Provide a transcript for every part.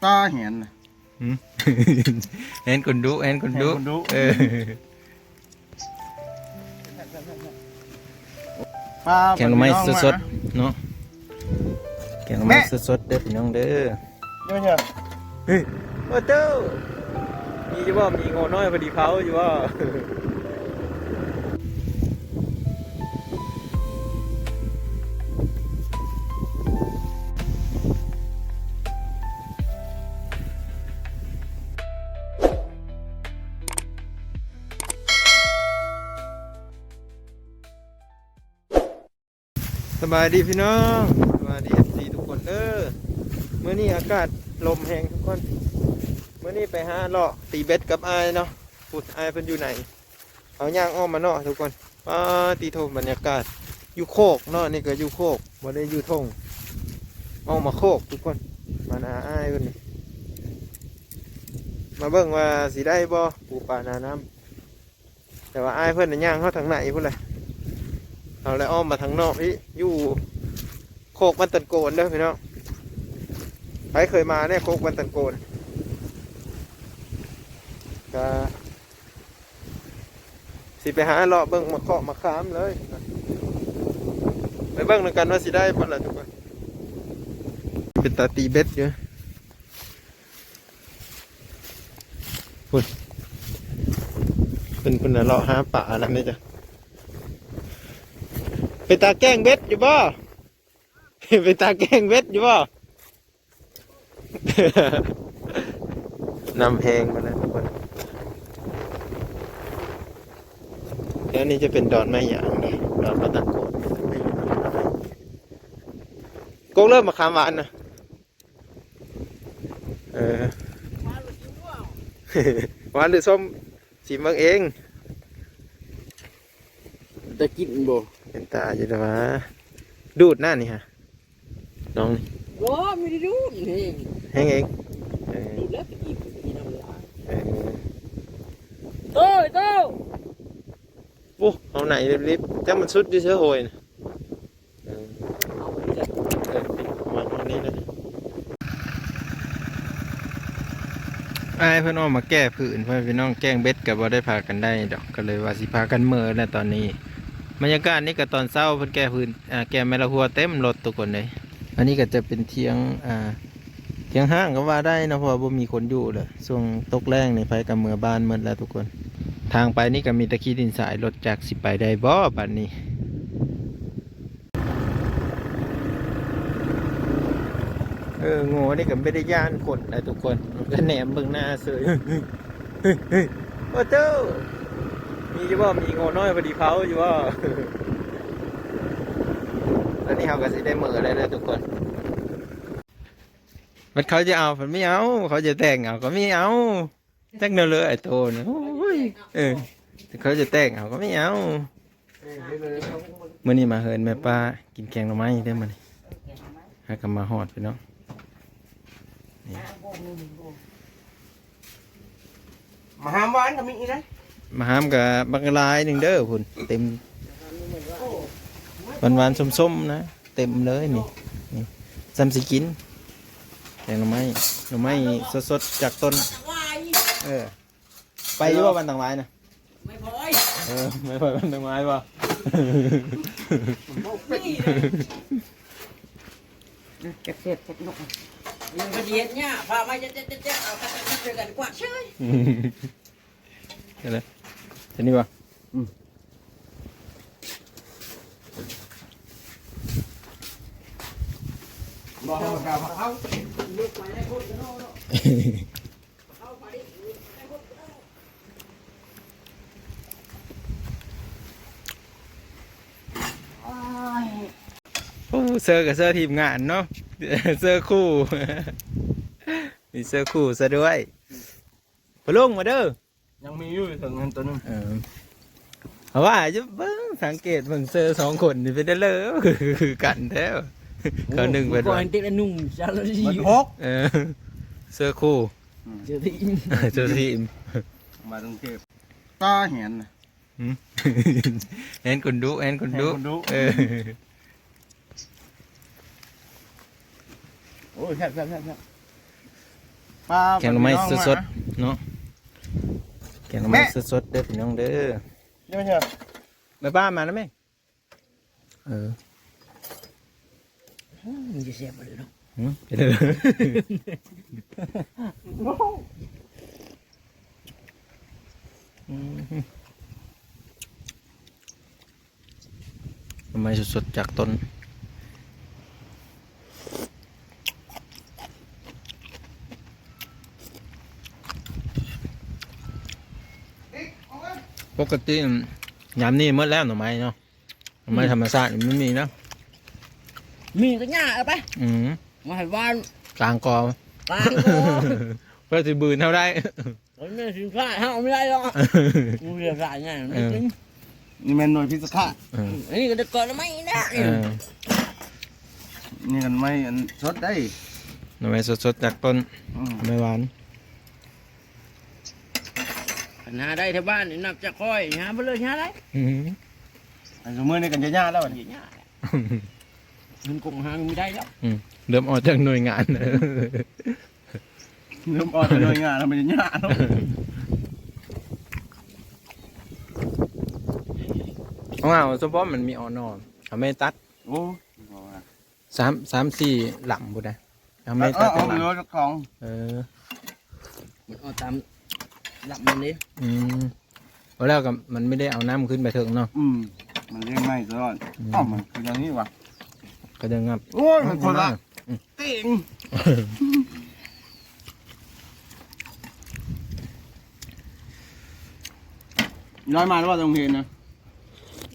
ຕາແຫນນະ ຫືມ ແຫນຄົນດຸ ແຫນຄົນດຸ ແຫນຄົນດຸ ເອີ ປາ ແກງໜໍ່ໄມ້ສົດໆເນາະ ແກງໜໍ່ໄມ້ສົດໆເດີພີ່ນ້ອງເດີ. ເອີ ໂອ້ໂຕ ມີຢູ່ບໍ່? ມີງົວນ້ອຍພໍດີເຜົາຢູ່ບໍ່? ສະບາຍດີພີ່ນ້ອງ ສະບາຍດີເອັຟຊີທຸກຄົນເດີ. ມື້ນີ້ອາກາດລົມແຮງທຸກຄົນ. ມື້ນີ້ໄປຫາເລາະຕີເບັດກັບອ້າຍເນາະ. ພຸ້ນ ອ້າຍເພິ່ນຢູ່ໃນ. ເຮົາຍ່າງອອກມາເນາະທຸກຄົນ. ປາຕິໂທ ບັນຍາກາດຢູ່ໂຄກເນາະ. ນີ້ກໍຢູ່ໂຄກ ບໍ່ໄດ້ຢູ່ທົ່ງ. ອອກມາໂຄກທຸກຄົນ ມາຫາອ້າຍເພິ່ນ. ມາເບິ່ງວ່າຊິໄດ້ບໍ່ ປູປາໜານ້ຳ. ແຕ່ວ່າອ້າຍເພິ່ນນະຍ່າງເຂົ້າທາງໃນພຸ້ນແຫຼະ. ເຮົາແລະອ້ອມມາທາງນອກອີກ ຢູ່ໂຄກບ້ານຕັນໂກນເດີພີ່ນ້ອງ. ໃຜເຄີຍມາແດ່ໂຄກບ້ານຕັນໂກນ? ກະຊິໄປຫາເລາະເບິ່ງໝາກເຄາະໝາກຂາມເລີຍ. ໄປເບິ່ງນຳກັນວ່າຊິໄດ້ບໍ່ລະທຸກຄົນ. ເປັນຕາຕີເບັດຢູ່. ພຸ້ນ ເພິ່ນ ເພິ່ນລະເລາະຫາປານຳເດ້ຈ້ະ. ເປັນຕາແກ້ງເບັດຢູ່ບໍ່? ເປັນຕາແກ້ງເບັດຢູ່ບໍ່? ນ້ຳແຮງມາແລ້ວທຸກຄົນ. ແຖວນີ້ຈະເປັນດອນໄມ້ຢາງເດ້ ດອນມະຕາໂກນ. ກົກເລີ່ມມະຂາມຫວານນະ. ເອີ ຫວານຫຼືສົ້ມ ຊິມເບິ່ງເອງ. ຕາກິນບໍ່? ເປັນຕາຢູ່ດອກຫວາ. ດູດນະນີ້ຫະ ນ້ອງນີ້. ບໍ່ ບໍ່ໄດ້ດູດ ແຮງ ແຮງເອງ. ເອີ ດູດແລ້ວຕະກີ້ກິນນ້ຳຫຼາຍ. ເອີ ໂຕ ໂຕ. ໂອ້ ເອົາໄໜລິບໆ ຈັກມັນສຸດຢູ່ເທື່ອໂຫຍນະ. ເອີ ເອົາໄວ້ນີ້ແຫຼະ ເອີ ວາງໄວ້ນີ້ເລີຍ. ອ້າຍເພິ່ນອອກມາແກ້ຜືນ ພໍ່ແມ່ພີ່ນ້ອງ. ແກ້ງເບັດກໍບໍ່ໄດ້ພາກັນໄດ້ດອກ ກໍເລີຍວ່າຊິພາກັນເມືອແຫຼະຕອນນີ້. ບັນຍາກາດນີ້ກໍຕອນເຊົ້າ ເພິ່ນແກ້ຜືນ ອ່າ ແກ້ໄມ້ລະຫົວເຕັມລົດທຸກຄົນເອີຍ. ອັນນີ້ກໍຈະເປັນຖຽງ ອ່າ ຖຽງຮ້າງກໍວ່າໄດ້ເນາະ ເພາະວ່າບໍ່ມີຄົນຢູ່ແຫຼະ. ຊ່ວງຕົກແລ້ງນີ້ໃຜກໍເມືອບ້ານໝົດແລ້ວທຸກຄົນ. ທາງໄປນີ້ກໍມີແຕ່ຂີ້ດິນຊາຍ ລົດຈັກຊິໄປໄດ້ບໍ່ບາດນີ້? ເອີ ງົວນີ້ກໍບໍ່ໄດ້ຢ້ານຄົນໃດ໋ທຸກຄົນ ກໍແນມເບິ່ງໜ້າເສີຍ. ໂອ້ໂຕ ມີຢູ່ບໍ່? ມີງົວນ້ອຍພໍດີເຜົາຢູ່ບໍ່? ຕອນນີ້ເຮົາກໍຊິໄດ້ເມືອແລ້ວເດີທຸກຄົນ. ບັດເຂົາຈະເອົາ ເພິ່ນມີເອົາ ເຂົາຈະແຕ່ງເອົາກໍມີເອົາ. ຈັກແນວເລີຍໄອ້ໂຕນີ້ ໂອ້ຍ ເອີ ເຂົາຈະແຕ່ງເອົາກໍມີເອົາ. ມື້ນີ້ມາເຮືອນແມ່ປ້າ ກິນແກງໜໍ່ໄມ້ເດີມື້ນີ້. ຫາກໍມາຮອດພີ່ນ້ອງ ມະຫາມຫວານກໍມີອີກນະ. ມະຫາມກໍບັກຫຼາຍໜຶ່ງເດີ ພຸ້ນເຕັມ ຫວານໆສົ້ມໆນະ. ເຕັມເລີຍນີ້ ນີ້ ຊ່ຳຊິກິນ ແກງໜໍ່ໄມ້ ໜໍ່ໄມ້ສົດໆຈາກຕົ້ນ. ເອີ ໄປຢູ່ບໍ່ບ້ານຕັງຫວາຍນະ? ໄມ້ພອຍ ເອີ ໄມ້ພອຍບ້ານຕັງຫວາຍບໍ່? ຈັກແຊບຈັກນົກ ມັນກໍຊິເຮັດຫຍ້າ ພາມາແຈະໆໆ ເອົາກັນ ກັນ ກັນ ກວາດເຊີຍ. ເຫັນແລ້ວ ເຫັນນີ້ບໍ່? ອືມ ບໍ່ ເອົາ ເອົາ ເອົາ ເອົາ ເອົາ ໂອ້ຍ ໂອ້ ເຊີກໍເຊີທີມງານເນາະ ເຊີຄູ່ ມີເຊີຄູ່ຊະດ້ວຍ. ພໍ່ລຸງມາເດີ ຍັງມີຢູ່ເທິງນັ້ນຕົວໜຶ່ງ. ເອີ ເພາະວ່າຢູ່ເບິ່ງ ສັງເກດເບິ່ງເຊີສອງຄົນນີ້ເປັນໄດ້ເລີ ຄື ຄືກັນແທ້. ໂອ້ ເຂົາໜຶ່ງເປັນວ່າ ເອີ ເຊີຄູ່ ອືມ ເຊີທີມ ເຊີທີມ ມາກະເທບ ຕາແຫນນະ. ຫືມ ແຫນຄົນດຸ ແຫນຄົນດຸ ແຫນຄົນດຸ ເອີ. ໂອ້ຍ ແຊບໆໆໆ. ປາ ແກງໜໍ່ໄມ້ ພີ່ນ້ອງ ສົດໆເນາະ ແກງໜໍ່ໄມ້ ແມ່ ສົດໆເດີພີ່ນ້ອງເດີ ເດີມາເຖອະ ແມ່ປ້າມານຳແມ່ ເອີ ມັນຈະແຊບບໍ່ເລີຍເນາະ ຫື ເປັນເລີຍ ອືມ ໜໍ່ໄມ້ສົດໆຈາກຕົ້ນ ປົກກະຕິຍາມນີ້ໝົດແລ້ວໜໍ່ໄມ້ເນາະ ໜໍ່ໄມ້ ອືມ ທຳມະຊາດມັນມີນະ ມີກໍຫຍ້າເອົາໄປ ອືມ ມາໃຫ້ຫວ່ານ ກາງກໍ ກາງກໍ ເພື່ອຊິບືນເຮົາໄດ້ ໂອ້ຍ ແມ່ນສິນຄ້າເຮົາເອົາບໍ່ໄດ້ດອກ ໝູ່ເຫຼືອຫຼາຍຫຍັງ ເອີ ນີ້ແມ່ນໜ່ວຍພິສະຂະ ເອີ ອັນນີ້ກໍໄດ້ເກາະໜໍ່ໄມ້ນະ ເອີ ນີ້ກັນໄມ້ອັນສົດໄດ້ ໜໍ່ໄມ້ສົດໆຈາກຕົ້ນ ອືມ ໜໍ່ໄມ້ຫວານ ຄັນຫາໄດ້ແຖວບ້ານນີ້ນັບຈາກຂ້ອຍ ຫາບໍ່ເລີຍຫາໄດ້ ອືມ ອັນຊຸມື້ນີ້ກັນຈະຍາກແລ້ວ ຈະຍາກແລ້ວ ເງິນກົງຫາບໍ່ໄດ້ແລ້ວ ອືມ ເລີ່ມອອກຈາກໜ່ວຍງານ ເລີ່ມອອກຈາກໜ່ວຍງານແລ້ວ ມັນຍາກເນາະ ເອົາ ສົມພໍມັນມີອອກໜໍ່ ເອົາໄມ້ຕັດ ໂອ້ ສາມ ສາມສີ່ລຳພຸ້ນນະ ເອົາໄມ້ຕັດ ເອົາ ເອົາໄປເລີຍເຈົ້າຂອງ ເອີ ມັນເອົາຕາມລຳມັນເດ້ ອືມ ແລ້ວກໍມັນບໍ່ໄດ້ເອົານ້ຳຂຶ້ນໄປເທິງເນາະ ອືມ ມັນລ້ຽງໄມ້ຕະຫຼອດ ອືມ ເອົ້າ ມັນຄືຢ່າງນີ້ຫວາ ກະເດີງັບ ໂອ້ຍ ມັນຄົນລະ ອືມ ເຕັງ ຍ້ອຍມາແລ້ວບໍ່ ໂຮງຮຽນນະ?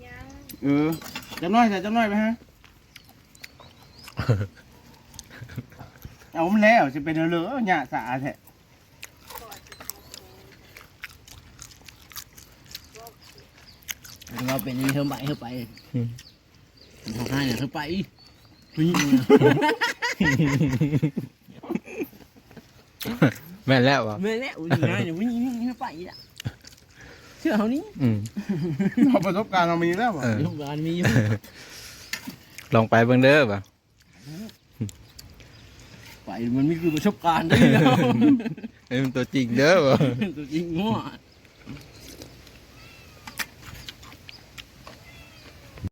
ຍັງ ເອີ ຈັກໜ້ອຍ ໃສ່ຈັກໜ້ອຍໄປຫາ ເອົາມັນແລ້ວ ຊິເປັນເລີຍ ຍະສາແທ້ ເຮົາເປັນເທື່ອໄປ ເຮົາໄປ ອືມ ເຮົາໃຫ້ເຮົາໄປ ຜູ້ຍິງ ແມ່ນແລ້ວຫວາ? ແມ່ນແລ້ວ ຜູ້ຍິງໃຫ້ ຜູ້ຍິງໃຫ້ໄປລະ ເຊື່ອເຮົານີ້ ອືມ ເຮົາປະສົບການເຮົາມີແລ້ວຫວາ? ເອີ ປະສົບການມີຢູ່ ລອງໄປເບິ່ງເດີຫວາ? ໄປ ມັນມີຄືປະສົບການເດ້ ເອີ ມັນຕົວຈິງເດີຫວາ? ຕົວຈິງຫວາ?